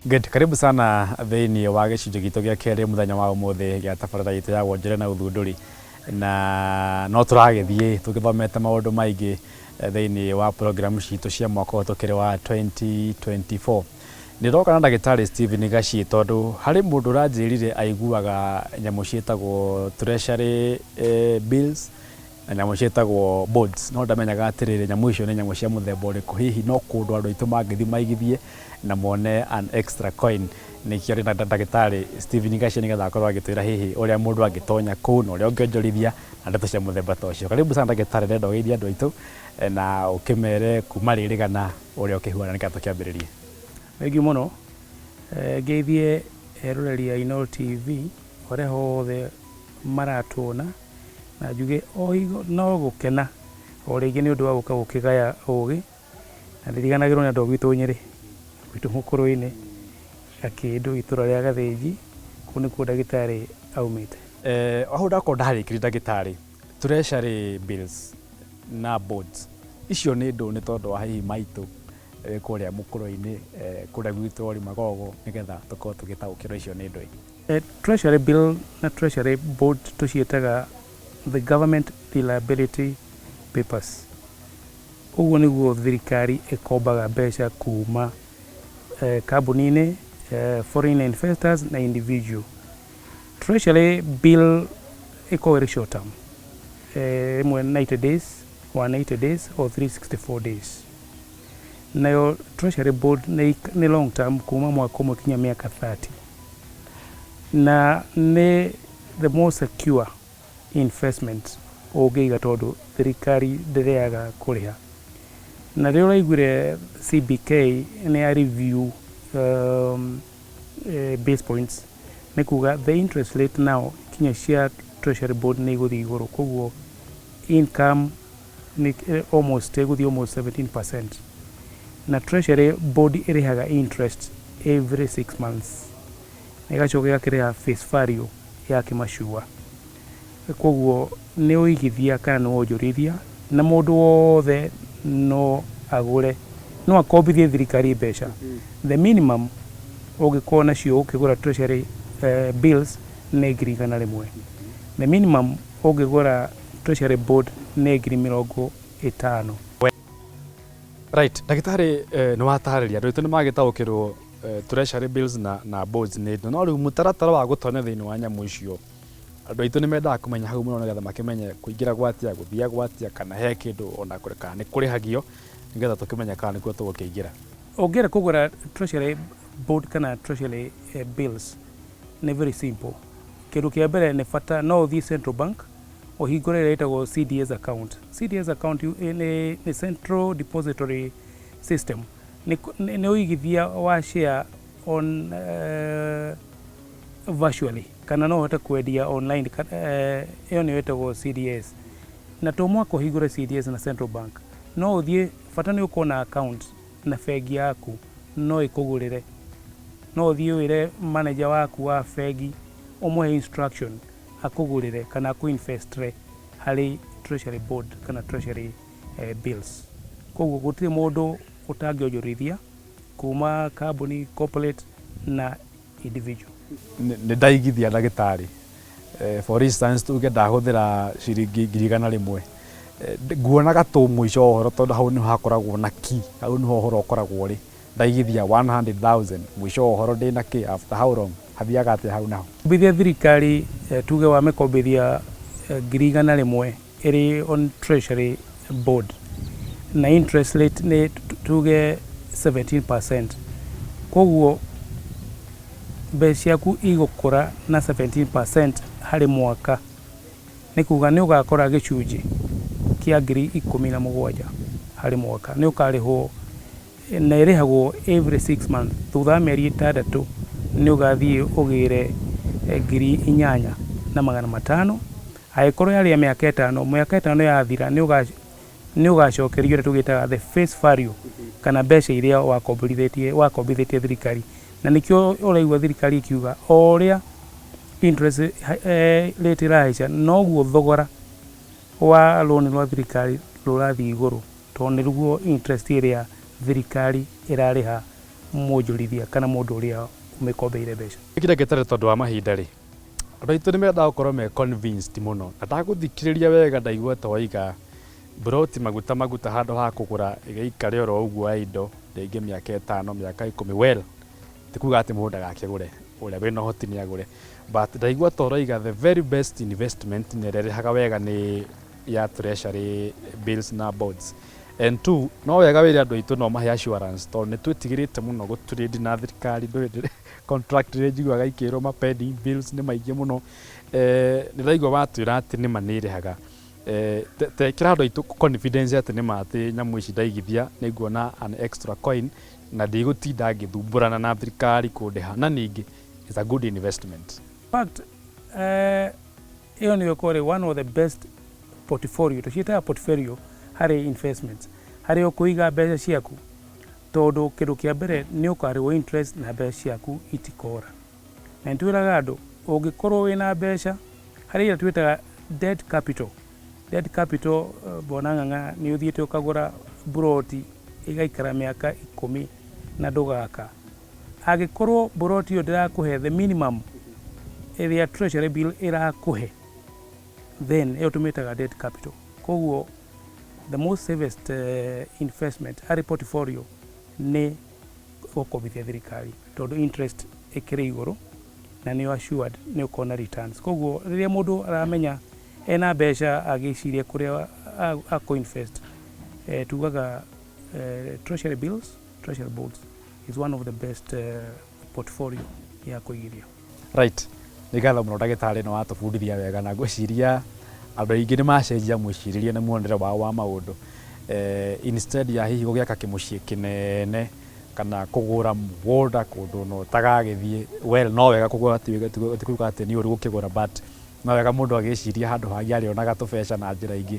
Good. Karibu sana thĩinĩ wa gĩcunjĩ gitũ gĩa kerĩ mũthenya wa ũmũthĩ gĩa tabarĩra itũ ya wonjoria na ũthundũri, na no tũragĩthiĩ tũgĩthomete maũndũ maingĩ thĩinĩ wa program citũ cia mwaka ũyũ tũkĩrĩ wa 2024. Ndĩroka na ndagĩtarĩ Stephen Gachie tondũ harĩ mũndũ ũranjĩrire aiguaga nyamũ ciĩtagwo treasury bills na nyamũ ciĩtagwo bonds, no ndamenyaga atĩrĩrĩ, nyamũ icio nĩ nyamũ cia mũthemba ũrĩkũ. Hihi no kũndũ andũ aitũ mangĩthiĩ maigithie na mone an extra coin. Nĩkĩo ndĩ na ndagĩtarĩ Stephen Gachie nĩgetha akorwo agĩtwĩra hihi ũrĩa mũndũ angĩtonya kũu na ũrĩa ũngĩonjorithia na ndeto cia mũthemba ta ũcio. Karibu sana ndagĩtarĩ, ndĩrenda ũgeithie andũ aitũ na ũkĩmere kuma rĩrĩ ũrĩa ũkĩhuana nĩgetha tũkĩambĩrĩrie. Thengiũ mũno. Ngeithie eroreri a Inooro TV harĩa hothe maratuona, na njuge o hingo no gũkena o rĩngĩ nĩ ũndũ wa gũka gũkĩgaya ũgĩ, na ndiriganagĩrwo nĩ andũ a gwitũ Nyĩrĩ, gwitũ Mũkũrwe-inĩ, Gakĩndũ, itũra rĩa Gathĩnji, kũu nĩkuo ndagĩtarĩ aumĩte. Hau ndakorwo ndarĩkĩria ndagĩtarĩ, treasury bills na bonds icio nĩ ndũ nĩ tondũ wa hihi maitũ kũrĩa Mũkũrwe-inĩ, kũrĩa gwitũ Ori Magogo, nĩgetha tũkorwo tũgĩtaũkĩrwo icio nĩ ndũ. Treasury bill na treasury bond tũciĩtaga the government reliability papers. Ũguo nĩguo thirikari ĩkombaga mbeca kuma kambuni-inĩ, foreign investors na individual. Treasury bill ĩkoragwo ĩrĩ short term, ĩmwe 90 days, 180 days or 364 days. Nayo treasury bond nĩ long term, kuma mwaka ũmwe kinya mĩaka 30, na nĩ the most secure investment ũngĩiga tondũ thirikari ndĩrĩaga kũrĩha. Na rĩrĩa ũraiguire CBK nĩ ya review base points, nĩ kuga the interest rate now kinya cia treasury bond nĩ igũthiĩ igũrũ, koguo income nĩ almost ĩgũthiĩ almost 17%. Na treasury bond ĩrĩhaga interest every 6 months na ĩgacoka ĩgakĩrĩha face value ya kĩmacua. Koguo nĩ ũigithia kana nĩ wonjorithia, na mũndũ wothe no agũre, no akombithie thirikari mbeca. The minimum ũngĩkorwo nacio ũkĩgũra treasury bills nĩ 100,000. The minimum ũngĩgũra treasury bond nĩ 50,000. Right, ndagĩtarĩ, nĩ watarĩria andũ aitũ nĩ magĩtaũkĩrwo treasury bills na bonds nĩ ndũ, no rĩu mũtaratara wa gũtonya thĩinĩ wa nyamũ icio, andũ aitũ nĩ mendaga kũmenya hau mũno nĩgetha makĩmenye kũingĩra gwatia, gũthiĩ gwatia, kana he kĩndũ ona kana nĩ kũrĩhagio, nĩgetha tũkĩmenye kana nĩkuo tũgũkĩingĩra. Ũngĩenda kũgũra treasury bond kana treasury bills nĩ very simple. Kĩndũ kĩa mbere nĩ bata no ũthiĩ Central Bank ũhingũre ĩrĩa ĩtagwo CDS account. CDS account nĩ Central Depository System. Nĩ ũigithia wa share on virtually kana no ũhote kwendia online, ĩyo nĩyo ĩtagwo CDS. Na to mũhaka ũhingũre CDS na Central Bank, no ũthiĩ, bata nĩ ũkorwo na account na bengi yaku no ĩkũgũrĩre. No ũthiĩ wĩre manager waku wa bengi, ũmũhe instruction akũgũrĩre kana akũ-investre harĩ treasury bond kana treasury bills. Koguo gũtirĩ mũndũ ũtangĩonjorithia kuma kambuni, corporate na individual. Nĩ ndaigithia ndagĩtarĩ, for instance tuge ndahũthĩra ciringi 100,000, nguonaga tũ mũico wa ũhoro, tondũ hau nĩho hakoragwo na key, hau nĩho ũhoro ũkoragwo ũrĩ. Ndaigithia 100,000, mũico wa ũhoro ndĩna kĩ? After how long hathiaga atĩa hau naho? Kombithia thirikari, tuge wamĩkombithia 100,000 ĩrĩ on treasury board na interest rate nĩ tuge 17%, koguo mbeca ciaku igũkũra na 17% harĩ mwaka. Nĩ kuga nĩ ũgakora gĩcunjĩ kĩa 17,000 harĩ mwaka. Nĩ ũkarĩhwo na ĩrĩhagwo every 6 months. Thutha wa mĩeri 6 nĩ ũgathiĩ ũgĩre 8,500. Angĩkorwo yarĩ ya mĩaka 5, mĩaka 5 yathira nĩ ũgacokerio ĩrĩa tũgĩtaga the face value kana mbeca iria wakombithĩtie thirikari. Na nĩkĩo ũraigua thirikari ĩkiuga o ũrĩa interest rate ĩrahaica, noguo thogora wa loan rwa thirikari rũrathiĩ igũrũ, tondũ nĩruo interest ĩrĩa thirikari ĩrarĩha Mwonjorithia kana mũndũ ũrĩa ũmĩkombeire mbeca. Kĩrĩa gĩtarĩ tondũ wa mahinda rĩ, andũ aitũ nĩ mendaga gũkorwo me convinced mũno, na ndagũthikĩrĩria wega ndaigua ta waiga mburoti maguta maguta handũ ha kũgũra ĩgĩikare oro ũguo ya indo rĩngĩ mĩaka 5, mĩaka 10. Well, ti kuga atĩ mũndũ ndagakĩgũre, ũrĩa wĩna ũhoti nĩ agũre, but ndaigua ta ũroiga the very best investment na ĩrĩa ĩrĩhaga wega nĩ ya treasury bills na bonds. And two, no wega wĩre andũ aitũ no mahe assurance, tondũ nĩ twĩtigĩrĩte mũno gũtrade na thirikari. Ndũĩ contract rĩ njiguaga ikĩrwo ma pending bills nĩ maingĩ mũno. Nĩ ndaigua watwĩra atĩ nĩma nĩ ĩrĩhaga. Tekĩra andũ aitũ confidence atĩ nĩma atĩ nyamũ ici ndaigithia nĩ nguona an extra coin na ndigũtinda ngĩthumbũrana na thirikari kũndĩha, na ningĩ it's a good investment. In fact, ĩyo nĩyo ĩkorwo one of the best portfolio, tũciĩtaga portfolio harĩ investments, harĩ ũkũiga mbeca ciaku, tondũ kĩndũ kĩa mbere nĩ ũkarĩhwo interest na mbeca ciaku itikora. Na nĩ twĩraga andũ, ũngĩkorwo wĩna mbeca harĩ ĩrĩa twĩtaga dead capital. Dead capital, bwana Ng'ang'a, nĩ ũthiĩte ũkagũra mburoti ĩgaikara mĩaka 10 na ndũgaka. Angĩkorwo mburoti ĩyo ndĩrakũhe the minimum ĩrĩa treasury bill ĩrakũhe, then ĩyo tũmĩtaga dead capital. Koguo the most safest investment harĩ portfolio nĩ gũkombithia thirikari, tondũ interest ĩkĩrĩ igũrũ na nĩ assured nĩ ũkona returns. Koguo rĩrĩa mũndũ aramenya ena mbeca agĩciria kũrĩa akũ invest, tugaga treasury bills, treasury bonds is one of the best portfolio ya kũigithia. Right, nĩ ngatho mũno ndagĩtarĩ, nĩ watũbundithia wega, na ngwĩciria andũ aingĩ nĩ macenjia mwĩcirĩrie na muonere wao wa maũndũ. Instead ya hihi gũgĩaka kĩmũciĩ kĩnene kana kũgũra mũgũnda kũndũ no ũtagagĩthiĩ, well, no wega kũgũra, ti kuga atĩ nĩ ũru gũkĩgũra, but no wega mũndũ agĩciria handũ hangĩ arĩonaga tũbeca na njĩra ingĩ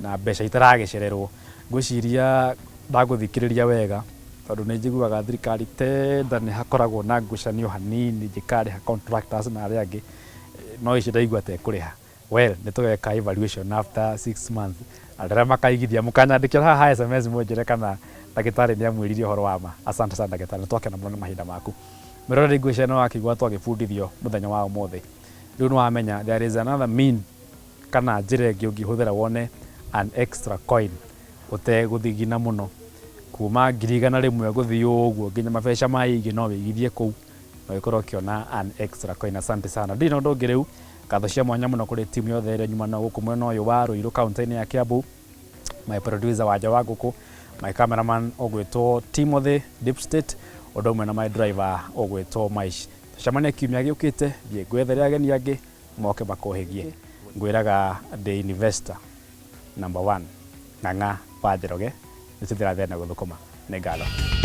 na mbeca itaragĩcererwo. Ngwĩciria ndagũthikĩrĩria wega, tondũ nĩ njiguaga thirikari tenda nĩ hakoragwo na ngucanio hanini njĩkarĩha contractors na arĩa angĩ, no ici ndaigua ta ĩkũrĩha. Well, nĩ tũgeka evaluation after 6 months. Andũ arĩa makaigithia mũkanyandĩkĩra haha SMS mũnjĩre kana ndagĩtarĩ nĩ amwĩrire ũhoro wa ma. Asante sana ndagĩtarĩ, nĩ twakena mũno nĩ mahinda maku. Mwĩroreri, ngwĩciria nĩ wakĩigua twagĩbundithio mũthenya wa ũmũthĩ. Rĩu nĩ wamenya there is another mean kana njĩra ĩngĩ ũngĩhũthĩra wone an extra coin ũtegũthigina mũno, kuma 100,000 gũthiĩ ũguo nginya mabeca maingĩ, no wĩigithie kũu na ũgĩkorwo ũkĩona an extra coin. Asante sana. Ndirĩ na ũndũ ũngĩ rĩu, ngatho cia mwanya mũno kũrĩ timu yothe ĩrĩa nyuma na gũkũ mwena ũyũ wa Ruiru, kaunti-inĩ ya Kiambu, my producer Wanja wa Ngũkũ, my cameraman ũgwĩtwo Timothy Deep State, ũndũ ũmwe na my driver ũgwĩtwo Maish. Tũcemanie kiumia gĩũkĩte, thiĩ ngwethere ageni angĩ moke makũhĩgie. Ngwĩraga the investor number one, Ng'ang'a wa Njoroge, nĩ tũthiĩ na gũthũkũma. Nĩ ngatho.